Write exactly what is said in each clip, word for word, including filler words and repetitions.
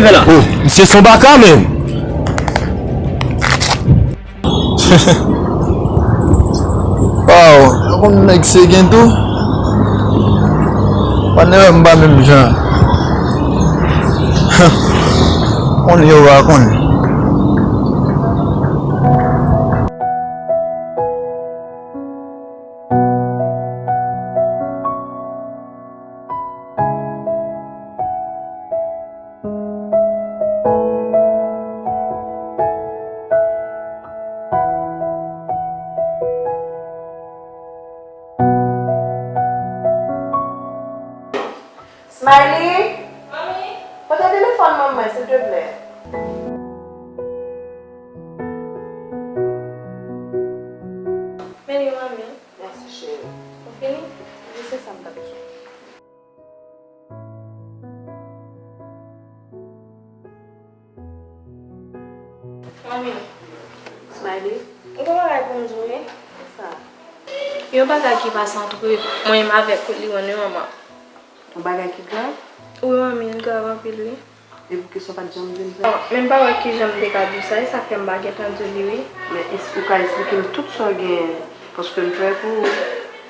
Fè la. Oh, misye se yon baka menm. Waw, ou konn nèg se gen tou? Pa nèg m pa menm jan. Konn yo pa konn. Smiley? Mami? Pote telefòn manman, silteplè. Men li, mami. Mèsi, cheri. Ou fini? Wi, se sa m t ap di. Mami. Smiley. Ou gen bagay pou m di w, wi. Kisa? Yon bagay ki pase antre mwen menm avèk Liwon, wi, manman. Yon bagay ki grav? Wi, manmi, li grav anpil, wi. E poukisa w pa t janm di m sa? Bon, men m pa wè kijan m te ka di w sa, e sa k fè m pa gentan di w li, wi. Men es-, ou ka esplike m tout sa w genyen, paske m prè pou ou.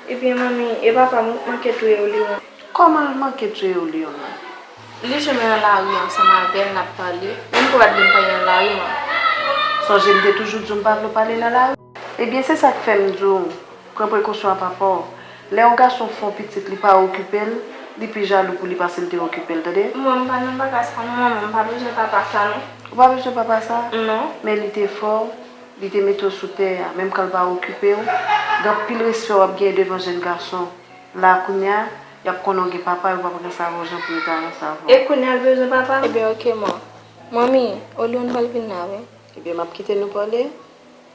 Ebyen, manmi, e papa m manke touye w, Liwon. Kòman l manke touye w, Liwon? Li jwenn mwen nan lari ansanm avè l, n ap pale. Menm pou w pa t vin pale nan lari, manmi. Sonje m te toujou di w m pa vle w pale nan lari. Ebyen, se sa k fè m di w, pran prekosyon ak papa w. Lè yon gason fè yon pitit, li pa okipe l, li pi jalou pou li pase l te okipe l, tande? Mwen, m pa nan bagay sa non, manman, m pa bezwen papa sa non. Ou pa bezwen papa sa? Non. Men li te fè w, li te mete w sou tè a, menm kan l pa okipe w, gen anpil respè w ap genyen devan jèn gason. La kounye a, y ap konnen w gen papa, yo p ap ranse avè w jan pou yo ta ranse avè w. E kounye a l bezwen papa? Ebyen, oke, man. Manmi, Oliwon pral vin la, wi. Ebyen, m ap kite nou pale.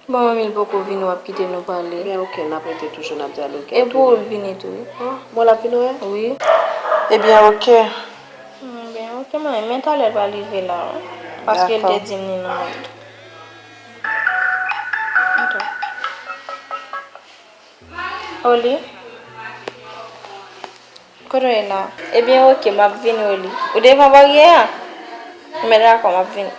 Bon, manmi, l poko vini, w ap kite nou pale. Ebyen, oke, n ap rete toujou, n ap dyaloge. E pou ou, l vini tou, wi. Oh, bon, l ap vini, wi? Wi. Ebyen, oke. Hmm, ebyen, oke, manmi, men talè l pral rive la, wi. Paske l te di m li nan wout. Dakò. Oli? Kote w ye la? Ebyen, oke, m ap vini, Oli. Ou devan baryè a? Mwen dakò, m ap vini.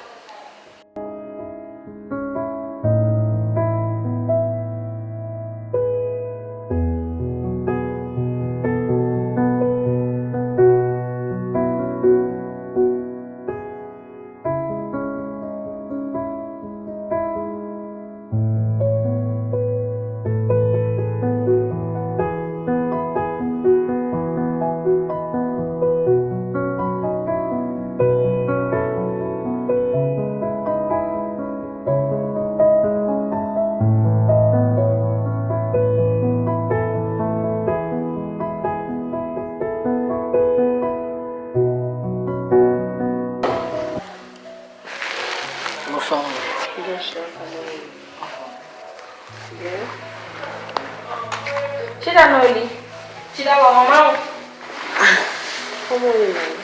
Bonswa, manmi. Bonswa, kòman w ye? Anfòm. Byen. Chita non, Oli. Chita bò manman w. Kòman w ye, manmi?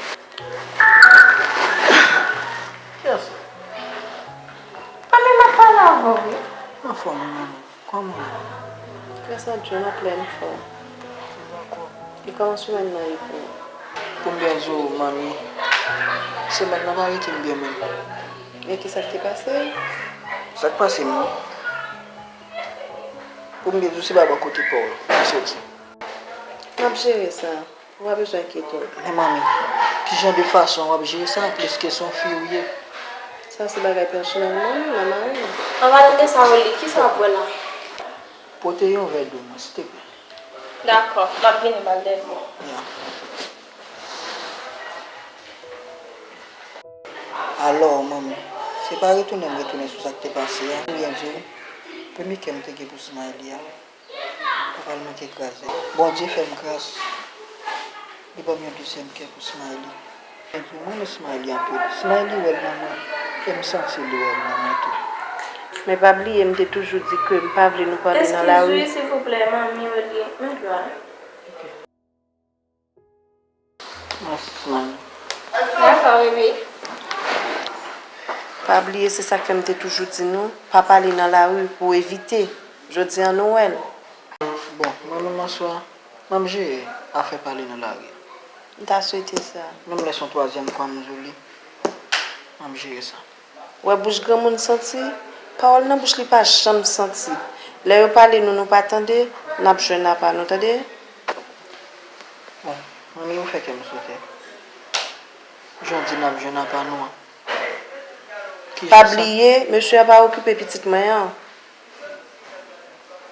Kiyès sa? Manmi, m ap pale avè w, wi. Anfòm, manmi. Kòman w ye? Gras a Dye, m ap la, m fò. Dakò. E kòman semèn nan ye pou ou? Pou m byen di w, manmi, semèn nan pa rete m byen menm. E kisa k te pase? Sa k pase m nan? Pou m byen di w, se pa bò kote pa w m soti. M ap jere sa. Ou pa bezwen enkyete w. Men manmi, ki jan de fason w ap jere sa, pliske se yon fi ou ye? Sa se bagay pèsonèl mwen menm ak mari m. An palan de sa, Oli, kisa w ap bwè la? Pote yon vè dlo non, silteplè. Dakò, m ap vini, m al dèyè dlo. Ya. Alò, manmi, se pa retounen m retounen sou sa k te pase a. Byen di w, premye kè m te gen pou Smiley a, papa l manke kraze. Bondye fè m gras, li ban m yon dezyèm kè pou Smiley. Bondye, m renmen Smiley anpil. Smiley wè l nan mwen, e m santi li wè m nan mwen tou. Men pa bliye, m te toujou di ke m pa vle nou pale nan lari. Eskiz wi, silvouplè, manmi, Oli, men dlo a. Ok. Mèsi, manmi. Dakò, bebe. Pa bliye, se sa k fè m te toujou di nou, pa pale nan lari pou evite. Jodi a, nou wè l. Bon, mwen menm an swa, m ap jere afè pale nan lari. M ta swete sa. Menm lè se yon twazyèm fwa m di w li. M ap jere sa. Ou wè bouch granmoun santi, pawòl nan bouch li pa janm santi. Lè yo pale nou, nou pa tande, n ap jwenn apa nou, tande? Bon, manmi, ou fè kè m sote. Jan w di n ap jwenn apa nou an. Ki jan sa? Pa bliye, mesye a pa okipe pitit mwen an.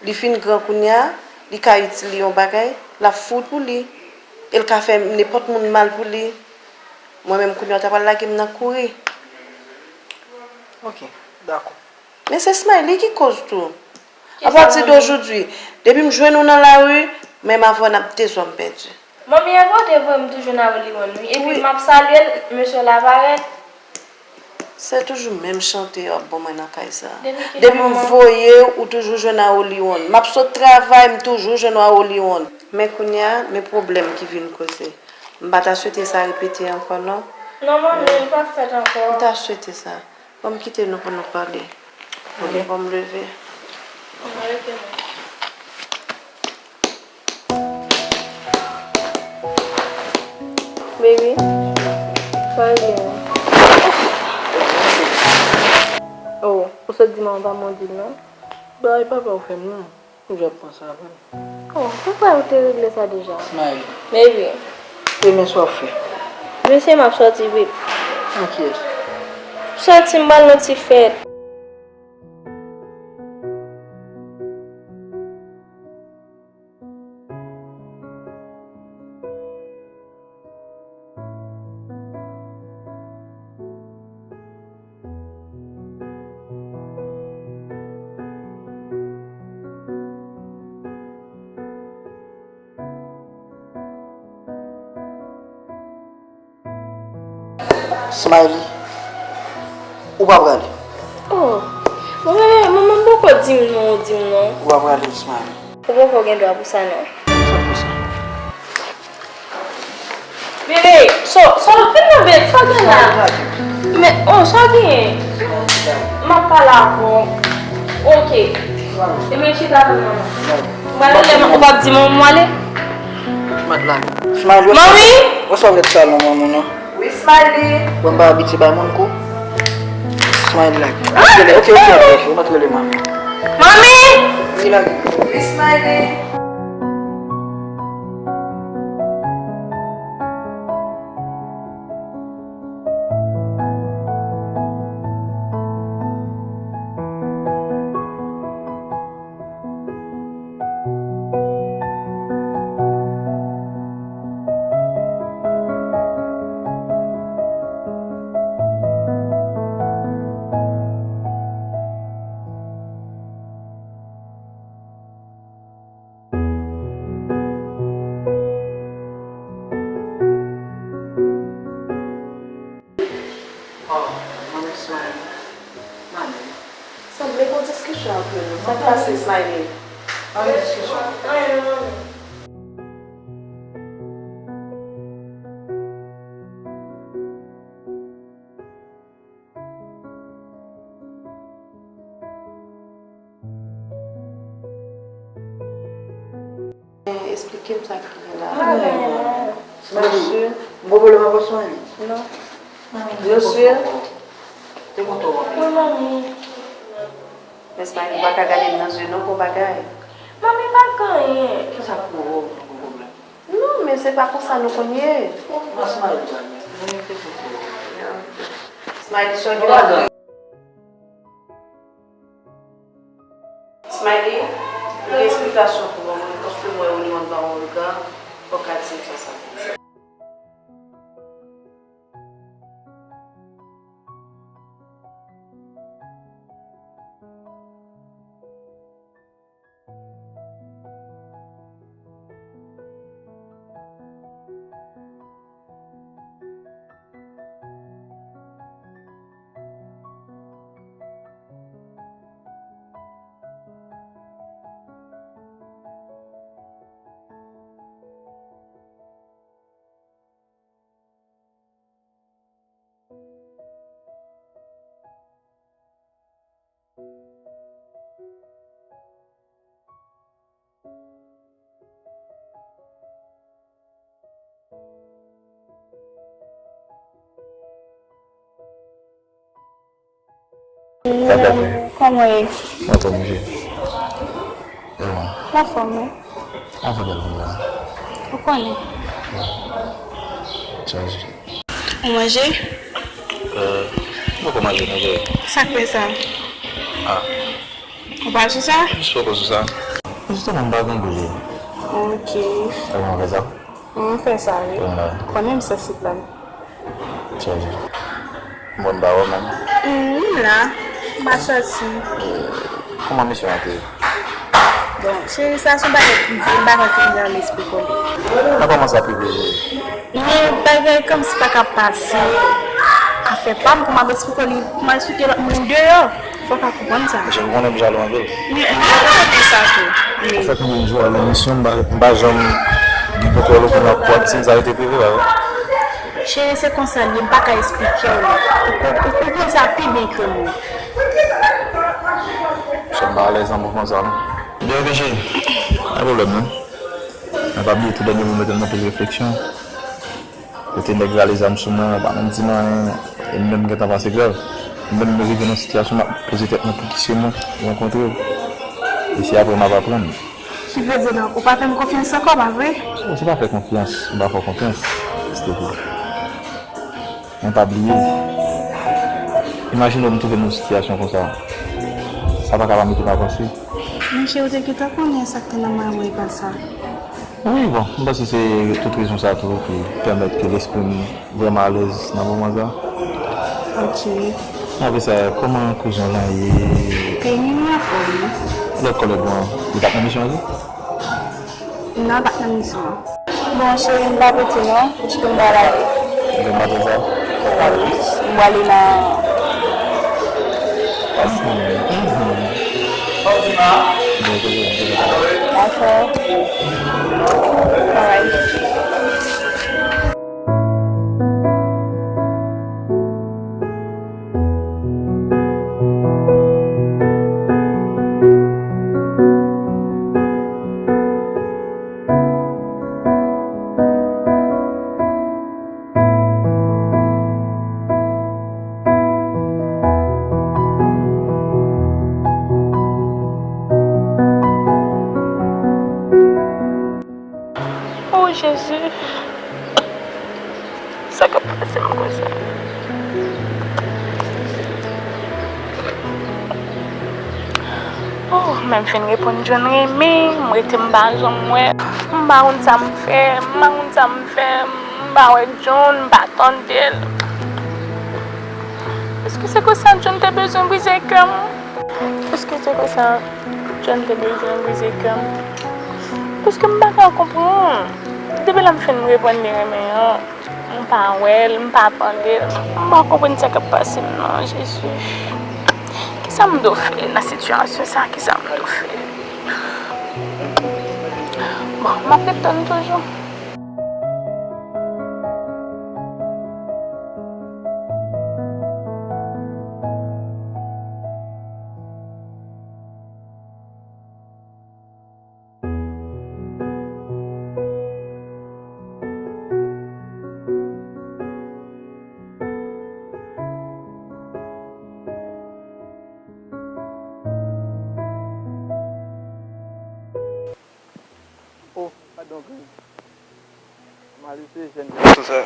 Li fin gran kounye a, li ka itil li yon bagay, l ap fout pou li. E l ka fè nenpòt moun mal pou li. Mwen menm kounye a, w ta pral lage m nan kouri. Ok, dakò. Men se Smiley ki koz tou. Kisa Apati de ojodwi, depi m jwenn ou nan lari, menm avè w n ap dezòm pèdi. Manmi, e vre w te voye m toujou nan Holy One, wi. Epi Wi. m ap salye l, mesye la parèt. Se toujou menm chante yo ap ban mwen nan kay sa. Depi ki Depi m moman? voye w, ou toujou jwenn a Holy One. M ap sot travay, m toujou jwenn w a Holy One. Men kounye a, men pwoblèm ki vin koze. M pa ta swete sa repete ankò, non. Non, manmi, li p ap fèt ankò. M ta swete sa. Ban m kite nou pou nou pale. Ok. Ban m leve. Baby, sa gen? Oh, ou sot di manman pa mwen di l non? Bay papa ou fè m non. Ou ap pran sa avè m. Oh, papa ou te regle sa deja. Smile. Baby. Renmen sa w fè. Mesye, m ap sòti vit. An kiyès? Sòti, m pral nan ti fèt. Smiley, ou pa prale. Oh, manman, manman, manman poko di m non, di m non. Ou pa prale, Smiley. Ou poko gen dwa pou sa non. Sa pou sa? Bebe, so, so, vin nan bed, sa gen la? Men, oh, sa gen? M ap pale avè w. Ok. E men chita pou mwen. Mwen lè ou p ap di mwen mwen ale. Mat la. Smiley, Manmi! Wè sa w ret salon manman non. Wi, Smiley. Bon, m pa abitye bay moun kou. Smiley la. Ok, ok, ok, ok. Ou mèt rele manmi. Manmi! Wi, la. Wi, Smiley. Oh, manmi Smiley. Manmi. Sanble gon diskisyon antre nou. Sa k pase, Smiley? Pa gen diskisyon. Anyen, manmi. Esplike m sa k gen la. Smiley, ou gen pwoblèm avè Smiley? Non. Yo sou? Te kontan w anpil. Wi, manmi. Men Smiley, ou pa ka gade m nan zye non pou bagay. Manmi, pa gen anyen. Kisa k pou ou, ou gen pwoblèm? Non, men se pa konsa nou konn ye. Mwen Smiley, nou te kontan. Smiley, sòti. Smiley, m gen esplikasyon pou mwen, paske mwen, Holy One ba w yon rega, fò w ka di m sa sa vle di. Kòman w ye? Anfòm, wi. Anfòm, wi. Anfòm, bèl moun la. Ou konnen. Chaje. Ou manje? Euh, m poko manje non, bro. Sa k fè sa? Ah. Ou pa sou sa? M poko sou sa. Jisteman, m pa gen gou. Ok. Kòman w fè sa? M fè sa, wi. Konnen m sansib la. Chaje. Bon, m pa wè w menm. Mm, m la. M pa sòti. Kòman misyon an te ye? Bon, cheri, sa se yon bagay prive, m pa konn ki moun nan lespri konnen. Nan kòman sa prive, cheri? Men bagay kòmsi pa ka pase. Afè pa m, pou m ap eksplike li, pou m al eksplike lòt moun deyò. Fò w ka konprann sa. Mesye, ou konnen m jalou anpil. Men, m pa konnen sa tou. Wi. Anfèt, mwen jwe a lemisyon, m pa, m pa janm gen kontwòl ou konnen ak pwat, si m sa rete prive, pa vre? Cheri, se konsa l ye, m pa ka eksplike w. Ou kon-, ou, ou konn sa pi byen ke mwen. Sa m pa alèz nan mouvman sa, non. Byen, ok, cheri. Pa gen pwoblèm, non. Men pa bliye, tou dènye mo mete m nan anpil refleksyon. Kote nèg rale zam sou mwen, ou pa menm di m anyen, e m menm gentan panse grav. M menm m rive nan sitiyasyon m ap poze tèt mwen pouki se mwen ki rankontre w. E se apre m ap aprann. Ki vle di, donk, ou pa fè m konfyans ankò, pa vre? Se, se pa fè konfyans, m pa fè w konfyans, silteple. Men pa bliye, imajine w m twouve m nan yon sitiyasyon konsa. Sa pa ka pa mete m avanse. Men cheri, ou te gentan konnen sa k te nan mwen mwen pa sa. Wi, bon, m panse se tout rezon sa tou ki pèmèt ke lespri m vrèman alèz nan moman sa. Ok. Apre sa, kòman kouzen w lan ye? Peni m anfòm, wi. Lòt kòlèg mwen, li pa t nan misyon an tou? Non, li pa t nan misyon an. Bon, cheri, m pa pote non, m chita m pral ale. Bon maten sa? Wi, m prale nan Dakò. Alright. Oh, Jezi, sa k ap pase m konsa? Oh, men m fin reponn John renmen, m rete m pa janm wè. M pa konn sa m fè, m pa konn sa m fè, m pa wè John, m pa tande l. Èske se konsa John te bezwen brize kè m? Èske se konsa John te bezwen brize kè m? Paske m pa ka konprann. Depi lè m fin reponn li renmen an, m pa wè l, m pa tande l. M pa konprann sa k ap pase m non, Jezi. Kisa m dwe fè nan sitiyasyon sa? Kisa m dwe fè? Bon, m ap ret tann toujou. Oh, padon, grann. Malice jèn gason sa.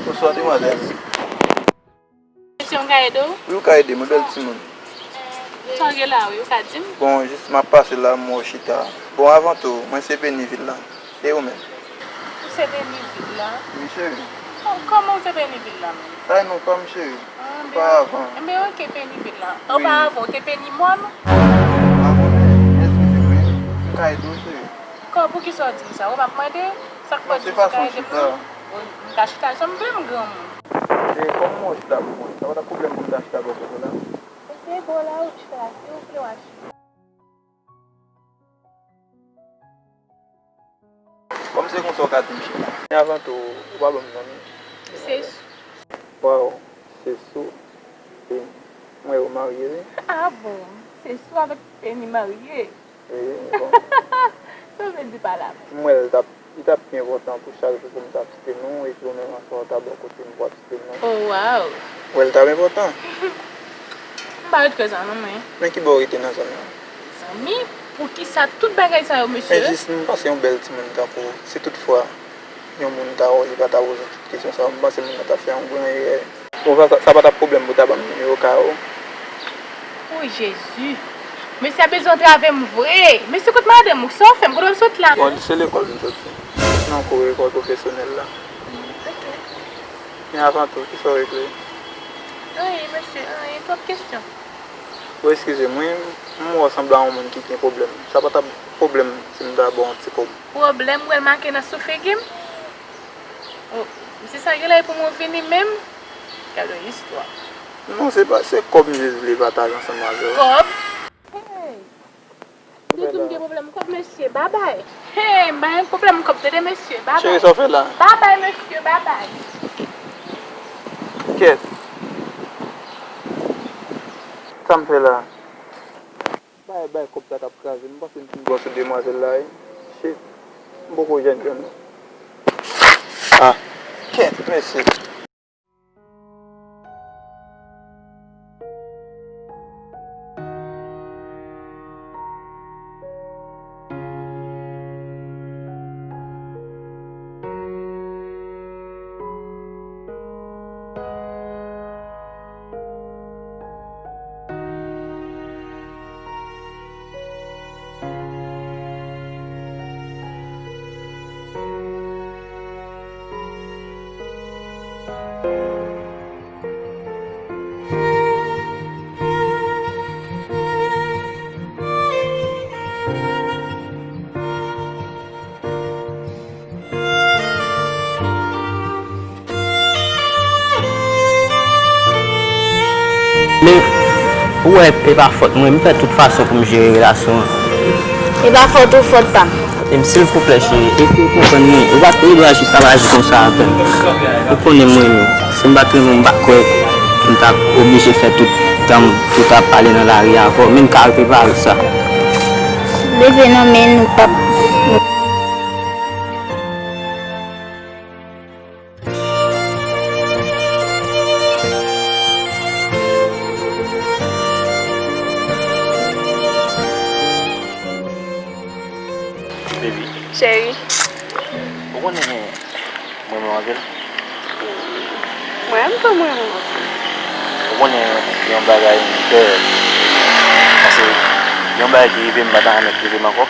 Bonswa, demwazèl. Mesye, m ka ede w? Wi, ou ka ede m, bèl timoun. Sa w gen la, wi, ou ka di m? Bon, jis m ap pase la, m wè w chita. Bon, avan tou, mwen se Peni vil la. E ou menm? Ou se Peni vil la? Wi, cheri. Bon, kòman ou se Peni vil la menm? Sa e non pa m, cheri. Ah, ouparavan. Enben, oke, Peni vil la. Wi. Ouparavan, ou te Peni mòn? M pa konnen. Eskize m, wi. M ka ede w, cheri. Kò, poukisa w di m sa? Ou p ap mande? Sa k fè w di m sa ka ede m nan? Non, se fason chita. M ka chita jan m vle, m granmoun. E kòman w chita pou mwen? Sa pa t ap pwoblèm pou m ta chita bò kote w la? Eseye bò la ou chita, si w vle w a chita. Kòm se konsa w ka di m chita. Men avan tou, ou pa ban m zanmi. Se sou. Waw, se sou. E mwen yo marye, wi. Ah bon, se sou avèk Peni marye. Wi, bon. Sa w vle di pa la? M wè l t ap, li t ap pi enpòtan pou chak jou pou m t ap site non w, epi ou menm aswè a w ta bò kote m pou w ap site non w. Oh, wow! Ou wè l t ap enpòtan? M pa ret kwè sa non, mwen. Men ki bò w rete nan zòn nan? Zanmi, poukisa tout bagay sa yo, mesye? Men jis, m panse yon bèl timoun tankou w, si toutfwa yon moun ta wè w, li pa ta poze w tout kesyon sa yo, m panse moun nan t ap fè yon gran erè. Bon, sa, sa, sa pa t ap pwoblèm pou w ta ban m nimewo kay ou? O Jezi! Mesye a bezwen antrave m vre! Mesye, kot madanm ou? Sa w fè m? Kote w sot la? Bon, se lekòl m soti. Nan kou ekòl pwofesyonèl la. Ok. Men avan tou, kisa w regle? Anyen, mesye, anyen. Twòp kesyon. Ou eskize m, wi, m wè w sanble a yon moun ki gen pwoblèm. Sa pa t ap pwoblèm si m ta ba w yon ti kòb. Pwoblèm, ou wè l make nan sou figi m? Oh, mesye sa genlè pou mwen vini menm? Gade yon istwa. Non, se pa, se kòb m jis vle pataje ansanm avè w. Kòb? Hey! Li di m gen pwoblèm kòb, mesye, babay. Hey, m pa gen pwoblèm kòb, tande, mesye, babay. Cheri, sa w fè la? Babay, mesye, babay. Kèt. Sa m fè la? Bay, bay kòb sa k ap kraze m. M panse m fin bon sou demwazèl la, wi. Shit. M poko jèn jèn non. Ah. Kèt, mesye. Men, ou wè, e pa fòt mwen, m fè tout fason pou m jere relasyon an. E pa fòt ou, fòt pa m. E m, silvouplè, cheri, e pou w konprann mwen, ou pa t dwe aji sa, pa aji konsa avè m. Ou konnen m renmen w. Si m pa t renmen w, m pa t kwè m t ap oblije fè tout tan m, tout ap pale nan lari avè w. Men m ka reprepare sa. Bebe, non, men nou p ap. Baby. Cheri. Ou konnen mwen menm avè l? Mwen menm tou mwen menm. Ou konnen yon bagay m pè. Paske yon bagay ki rive m pa ta renmen k rive m ankò.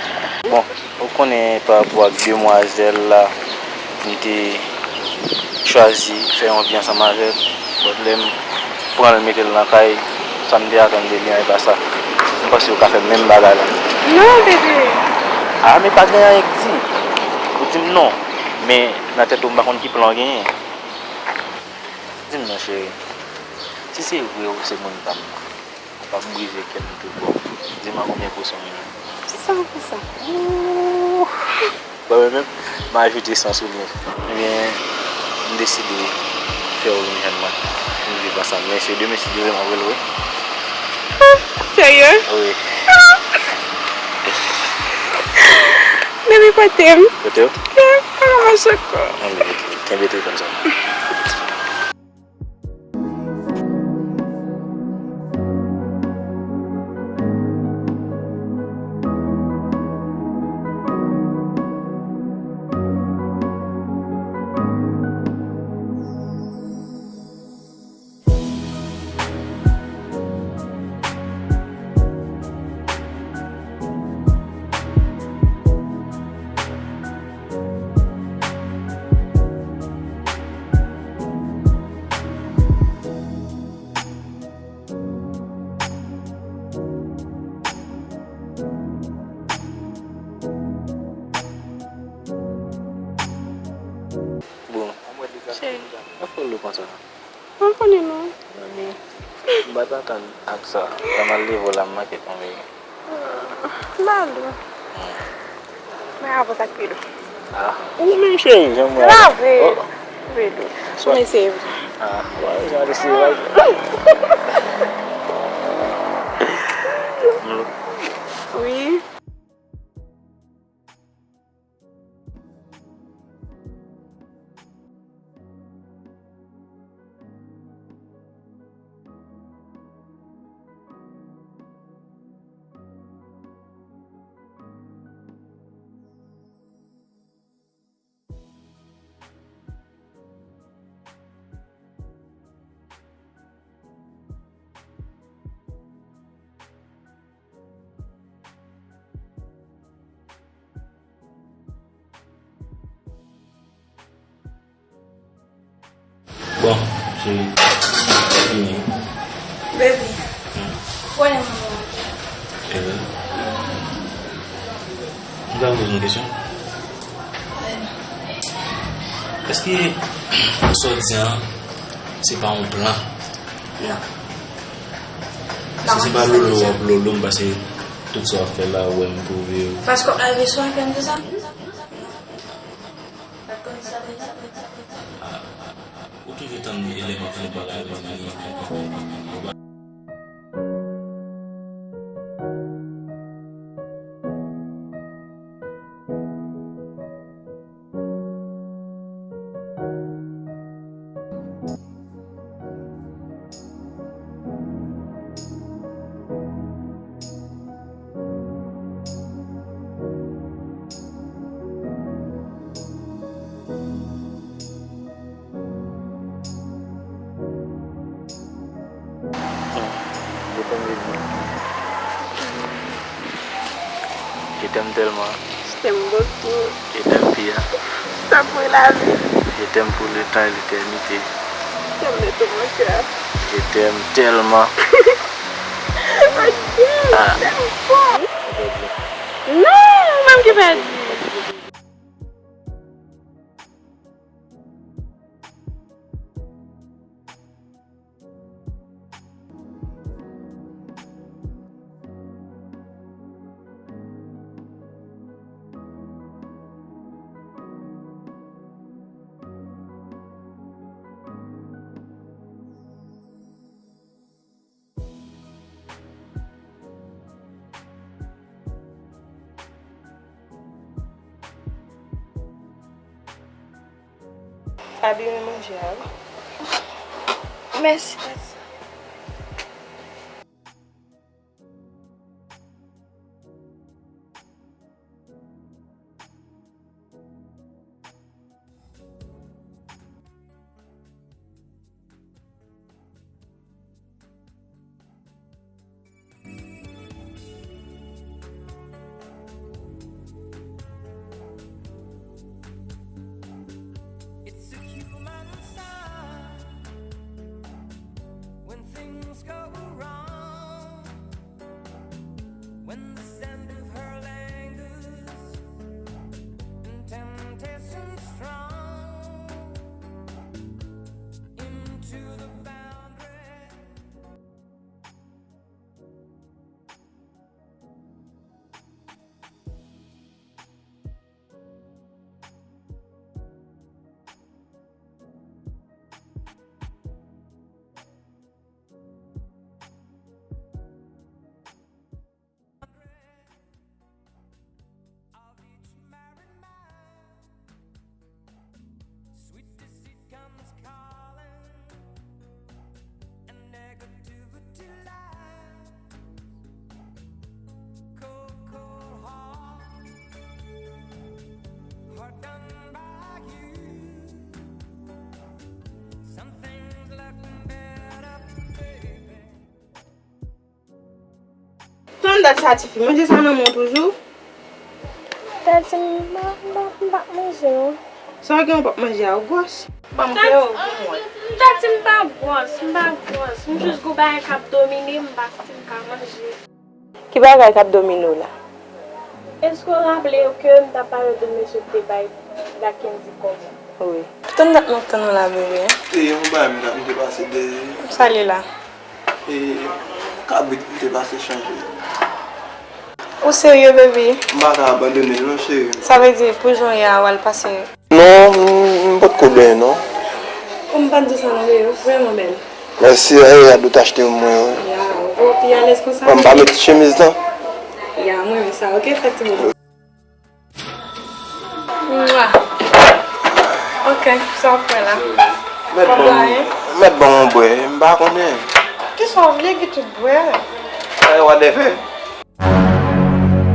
Bon, ou konnen pa rapò ak demwazèl la, m te chwazi fè yon vi ansanm avè l. But lè m pran l mete l nan kay, sa m te atann de li an, e pa sa. M panse ou ka fè menm bagay la. Non, bebe. Ah, men pa gen anyen k di. Ou di m non. Men nan tèt ou, m pa konn ki plan w genyen. Di m non, cheri. Si se vre ou se moun pa m nan, ou p ap brize kè m tou bon. Di m a konbyen pousan w ye? San pousan. Ooh! Bon, mwen menm, m ajoute san sou li. Ebyen, m deside fè w vin jwenn mwen. Nou viv ansanm. Men se demen, si Dye vle, m ap rele w, wi. Serye? Wi. Baby, kote m? Kote w? Kè pa ka mache ankò. Anben, ok. Kenbe telefòn sa. Bon. Cheri. Ankò lou konsa. Mwen konnen non. Mezanmi, m pa t antann ak sa. Lè m al leve w la, m manke tonbe. Ba dlo. Men avan sa k pi dlo. Ah, ou menm cheri, jan m wè la. Lave. Oh. Vre dlo. Swa. Mwen se vre. Ah, wè, jan de se vre. Wi. Bon, cheri, fini. Baby, konnen mwen manke. Eve, m ta poze yon kesyon. Èske sa w di an, se pa yon plan? Non. Si se pa lolo w ap lolo m, paske tout sa w ap fè la, ou wè m pwouve w. Paske w al reswa, fè m di sa? Ou toujou tann eleman pou bagay yo vini. Je t'aime tellement. Je t'aime beaucoup. Je t'aime, Pia. Je t'aime pour la vie. Je t'aime pour le temps et l'éternité. Je t'aime de tout mon cœur. Je t'aime tellement. Ok, ah, tellement fort. Non, mwen ki pèdi. Abime manje a, wi. Mèsi. It's a human sign when things go wrong, when the scent of her lingers and temptation strong into the boundary. Of each married man, sweet deceit comes calling, and negativity lies. Cold, cold heart, heart done by you. Some things left better, baby. Tann dat sa tifi, manje sa nan men w toujou. Tati, m pa, m pa, m pa manje non. Sa w gen w p ap manje a, ou gwòs? Ban m kleren pou mwen. Tati, m pa gwòs, m pa gwòs. M jis gon bagay k ap domine m, m pa stil ka manje. Ki bagay k ap domine w la? Èske w raple w ke m t ap pale w de mesye k te bay Mackenzie kòb la? Wi. Tann dat m ap tann ou la, bebe. E yon bagay m t ap, m te pase dèyè. Sa li la? E kabrit m te pase chanje. Ou serye, baby? M pa ka abandone l non, cheri. Sa vle di, pou jan w ye a, w al pase? Non, m, m potko benyen, non. Ou m pa t di sa non, baby, ou vrèman bèl. Mèsi, e, a dou t achte mwen, wi. Ya, ou pi alèz konsa. Bon, m pa met chemiz lan. Ya, mwen renmen sa, ok, fè ti bobo. Mwa. Ok, sa w ap fè la? Mèt ban m, mèt ban m yon bwè, m pa konnen. Kisa w vle, Guy, tout bwè? Eh, whatever.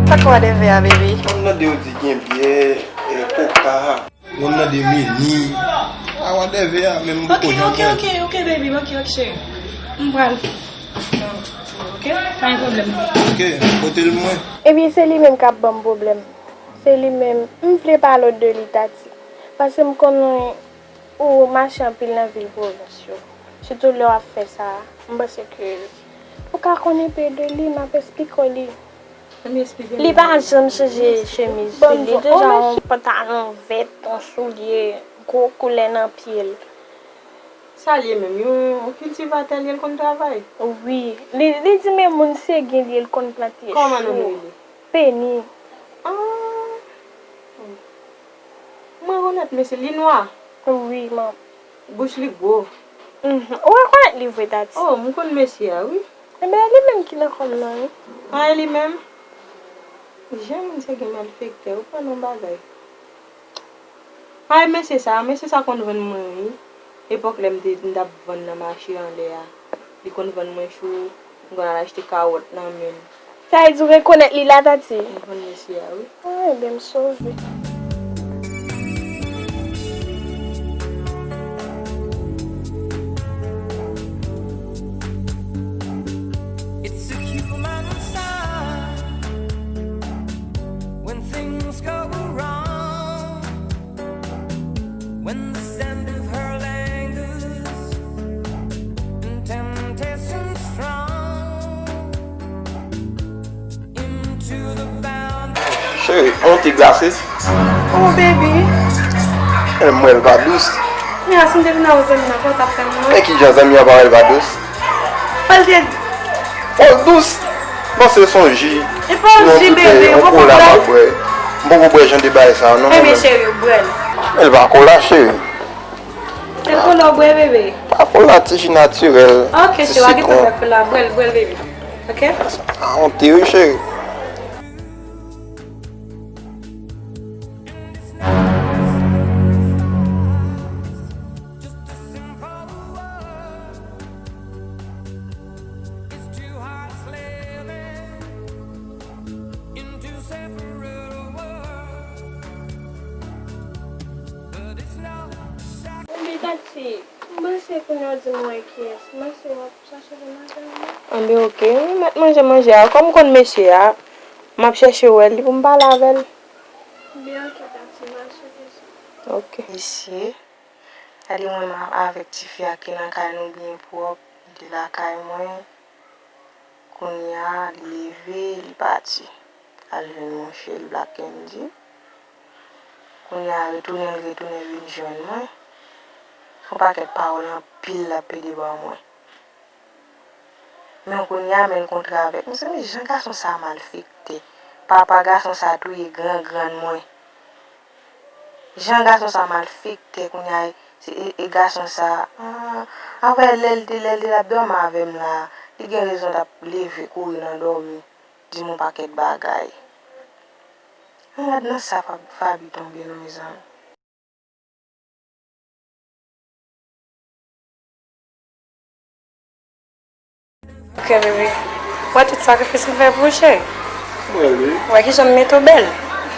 Sa k whatever a, bebe? Mwen mande yo di gen byè, eh, koka. Mwen mande meni. Ah, whatever a, men m poko janm wè. Ok, ok, ok, ok, baby, ok, ok, cheri. M pral. Ok, pa gen pwoblèm. Ok, pote l mwen. Ebyen, se li menm k ap ban m pwoblèm. Se li menm. M vle pale w de li, Tati. Paske m konnen Ou mache anpil nan vil pwovens yo. Sitou lè w ap fè sa, m panse ke ou ka konn enpe de li, m ap esplike w li. Ann esplike m. Li pa janm chanje chemiz sou li. Li toujou yon pantalon vèt, yon soulye gwo koulè nan pye l. Sa l ye menm? Yon, yon kiltivatè li ye, l konn travay? Wi. Li, li di men moun Segin li ye, l konn plante chou. Kòman non li rele? Peni. Ah. Mwen rekonèt mesye, li nwa. Wi, man. Bouch li gwo. Mhm. Ou rekonèt li vre, Tati? Oh, m konn mesye a, wi. Ebyen, e li menm ki nan kòm nan, wi. Ah, e li menm? Jan moun Segin malfektè, ou pran nan bagay. Ay, mesye sa, mesye sa konn vann mwen, wi. Epòk lè m te, m t ap vann nan mache anlè a, li konn vann mwen chou, m konn al achte kawòt nan men l. Sa vle di w rekonèt li la, Tati? M konn mesye a, wi. Ah, ebyen, m sove. It's a human sign when things go wrong, when the scent of her lingers and temptation strong into the bound. Cheri, yon ti glase. Oh, baby. Mwen, l pa dous. Men a, si m te vin avè w zanmi nan, kòman w t ap fè m, non? Men ki jan zanmi an pa wè l pa dous? Fò l te. Fò l dous? Non, se son ji. E pa yon ji, bebe, yon kola m ap bwè. M poko bwè jan de bagay sa yo, non, mwen menm. Ebyen, cheri, bwè l. Men l pa kola, cheri. Se kola w bwè, bebe? Pa kola, ti ji natirèl, ti sitwon. Ok, cheri, w a gentan bwè kola, bwè l, bwè l, bebe. Ok? A, yon te wi, cheri. Ebyen, Tati, m panse kounye a w di m wè kiyès. M panse w ap chache pou madanm ou. Anben, ok. Wi, m ap manje manje a. Kòm m konn mesye a, m ap chèche wè li pou m pale avè l. Byen, ok, Tati, m al chèche sa. Ok. Mesye, gade mwen avèk tifi a ki nan kay nou byen pwòp, li lakay mwen. Kounye a, li leve, li pati. Al jwenn mouche l, Black Candy. Kounye a, retounen, l retounen vin jwenn mwen. Yon pakèt pawòl anpil l ap pede ban mwen. Men kounye a, men l kontre avèk m. Se men jan gason sa malfektè. Papa gason sa touye gran grann mwen. Jan gason sa malfektè kounye a, se, e, e gason sa, ah, avè lè l te, lè l te ap dòmi avè m la, li gen rezon t ap leve kouri nan dòmi, di m yon pakèt bagay. Ann gad nan sa Fab-, Faby tonbe non, mezanmi. Ok, bebe. Wè tout sakrifis m fè pou ou, cheri. Mwen, wi. Wè kijan m mete w bèl.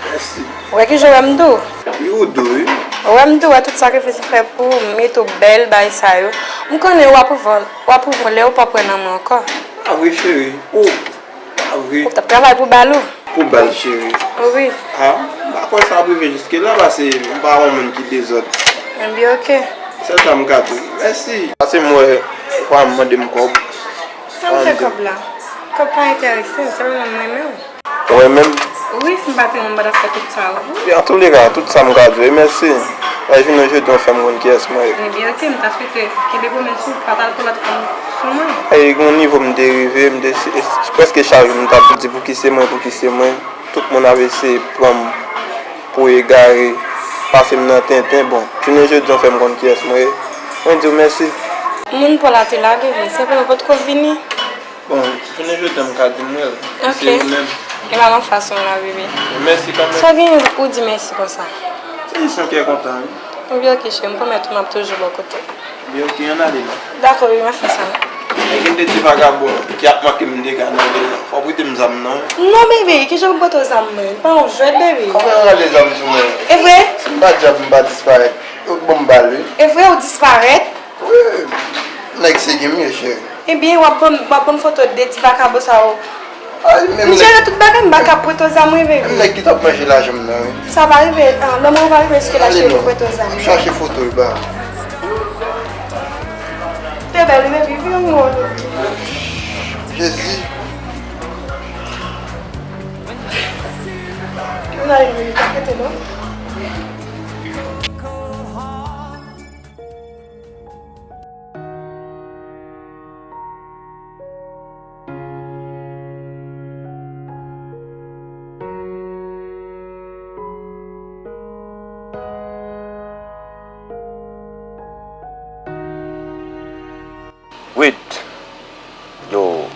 Mèsi. Wè kijan w wè m dou. Wi, ou dou, wi. Wè m dou, wè tout sakrifis m fè pou ou, m mete w bèl, bagay sa yo. M konnen w ap ouvè, w ap ouvè lè w p ap wè nan mwen ankò. A vre, cheri. Oh. A vre. Ou t ap travay pou bal ou? Pou bal, cheri. Wi. A, m pa kwè sa ap rive jiske la, paske m pa yon moun ki dezòd. Ebyen, ok. Sèl sa m ka di w. Mèsi. Paske m wè ou pa mande m kòb. Sa m fè kòb la? Kòb pa enterese m, sèlman m renmen w. Ou renmen m? Wi, si m pa te renmen w, m pa t ap fè tout sa, wi. Antouleka, tout sa m ka di w, e mèsi. Lè jounen jodi a, w fè m konn kiyès mwen ye. Ebyen, ok, m ta swete kenbe pwomès ou, pa t al pou lòt fanm sou mwen. E gen yon nivo m te rive, m te, e, prèske chak jou m t ap di, "Pouki se mwen, pouki se mwen?" Tout moun ap eseye pran m pou egare, pase m nan tenten. Bon, jounen jodi a, w fè m konn kiyès mwen ye. Mwen di w mèsi. Moun pa w la te la, bebe, se vre, ou potko vini. Bon, jounen jodi a m ka di m wè l. Ok. Se ou menm. E pa nan fason la, bebe. Mèsi kanmenm. Sa w genyen pou w di mèsi konsa? Se jis yon kè kontan, wi. Ebyen, ok, cheri, m pwomèt ou m ap toujou bò kote w. Ebyen, ok, ann ale la. Dakò, bebe, m ap fè sa. E gen de ti vagabon ki ap manke m dega nan vil la. Fò w prete m zam nan, wi. Non, bebe, kijan pou m prete w zam mwen? Pa yon jwèt, bebe. Anfen, ann ale zam sou mwen. E vre? Si m pa dyab, m pa disparèt. Yo t ban m bal, wi. E vre, ou disparèt? Wi, nèg se gen m ye, cheri. Ebyen, w ap ban m, w ap ban m foto de ti vakabon sa yo. Ay, menm nèg. M jere tout bagay, m pa ka prete w zam, wi, bebe. Menm nèg ki t ap manje lajan m nan, wi. Sa pa rive, ah, lanmò pa rive jiske la, cheri, pou prete w zam. M chache foto l ba. Salut, baby, vin mwen. Jezi. Vin la, vin, pa kite non. Wait. Yo,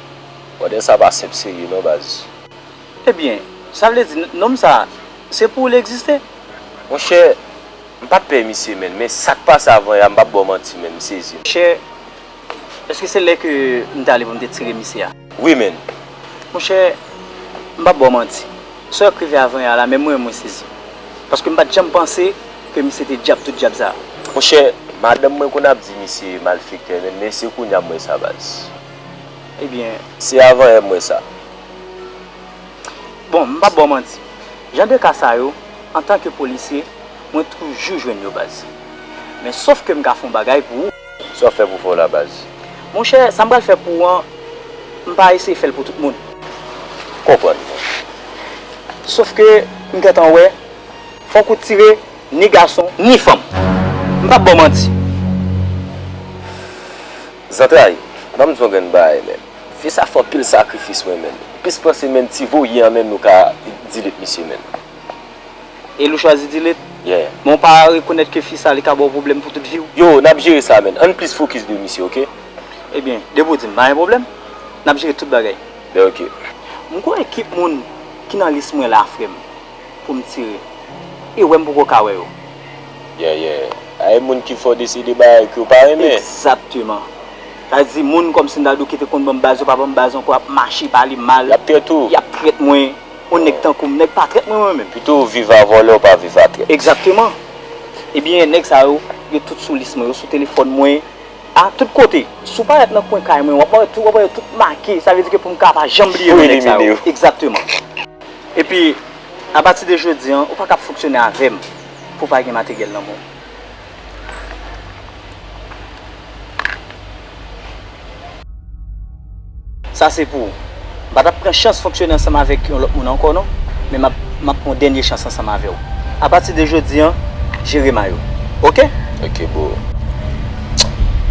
brother sa pa senp serye non, baz. Ebyen, sa vle di n-, nonm sa, se pou ou l egziste? Monchè, m pa t pè misye, menn, men sa k pase avan yè a, m p ap ba w manti, menn, m sezi. Monchè, èske se lè ke m t ale pou m te tire misye a? Wi, menn. Monchè, m p ap ba w manti. Sa k rive avan yè a la, menm mwen, mwen sezi. Paske m pa t janm panse ke misye te dyab tout dyab sa. Monchè, madanm mwen konn ap di misye malfektè, menn, men se kounye a m wè sa, baz. Ebyen. Se avan yè m wè sa. Bon, m p ap ba w manti. Jan de ka sa yo, antanke polisye, mwen toujou jwenn yo, baz. Men sòf ke m ka fè yon bagay pou ou. Sa w fè pou fè w la, baz? Monchè, sa m pral fè pou ou an, m pa eseye fè l pou tout moun. Konprann. Sòf ke m gentan wè, fòk ou tire ni gason, ni fanm. M p ap ba w manti. Zantray, ban m di w yon grenn bagay, menn. Fi sa fè anpil sakrifis, mwen, menn. Plis panse, menn, ti voye an, menn, nou ka delete misye, menn. E l ou chwazi delete? Yeah. Men w pa rekonèt ke fi sa, li ka ba w pwoblèm pou tout vi w? Yo, n ap jere sa, menn. Ann plis fokis de misye, oke? Ebyen, depi w di m, pa gen pwoblèm. N ap jere tout bagay. Ben, oke. M gen yon ekip moun ki nan lis mwen la, frè m, pou m tire. E wè m poko ka wè yo. Yeah, yeah. Ay, moun ki fè w deside bagay ke w pa renmen. Egzakteman. Sa vle di, moun kòmsi m ta di w ki te konn ban m baz, yo pa ban m baz ankò, ap mache pale m mal. Y ap trèt ou. Y ap trèt mwen. Yon nèg tankou m, nèg pa trèt mwen, mwen menm. Pito w viv a vòlè, w pa viv a trèt. Egzakteman. Ebyen, nèg sa yo, yo tout sou lis mwen, yo sou telefòn mwen, a tout kote. Si w parèt nan kwen kay mwen, w ap wè tout, w ap wè yo tout make. Sa vle di ke pou m ka pa janm bliye non nèg sa yo. Pou elimine yo. Egzakteman. Epi, apati de jodi an, ou pa ka ap fonksyone avè m pou w pa gen materyèl nan men w. Sa se pou ou. M pa t ap pran chans fonksyone ansanm avèk yon lòt moun ankò non, men m ap, m ap pran yon dènye chans ansanm avè w. Apati de jodi an, jere may ou. Oke? Oke, bro.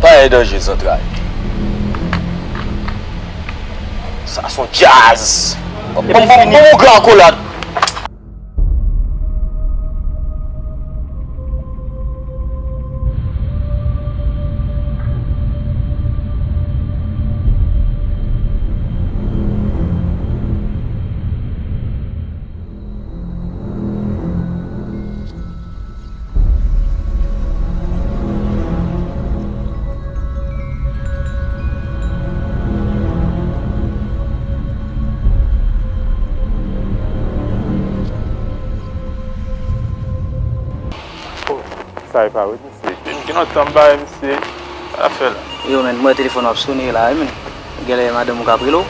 Pa gen danje, zantray. Sa se yon djaz. Epi bon, bon, fini. Bon, bon, gran akolad. Oh, sa e pa wè misye. Depi gen lontan m pa wè misye. Sa l ap fè la? Yo, menn, m wè telefòn w ap sone la, wi, menn. Genlè madanm ou k ap rele w.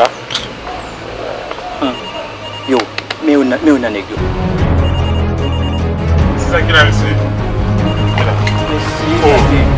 Ah. Hmm. Yo, men youn nan, men youn nan nèg yo. Se sa ki la, mesye. Ki la? Mesye, oh.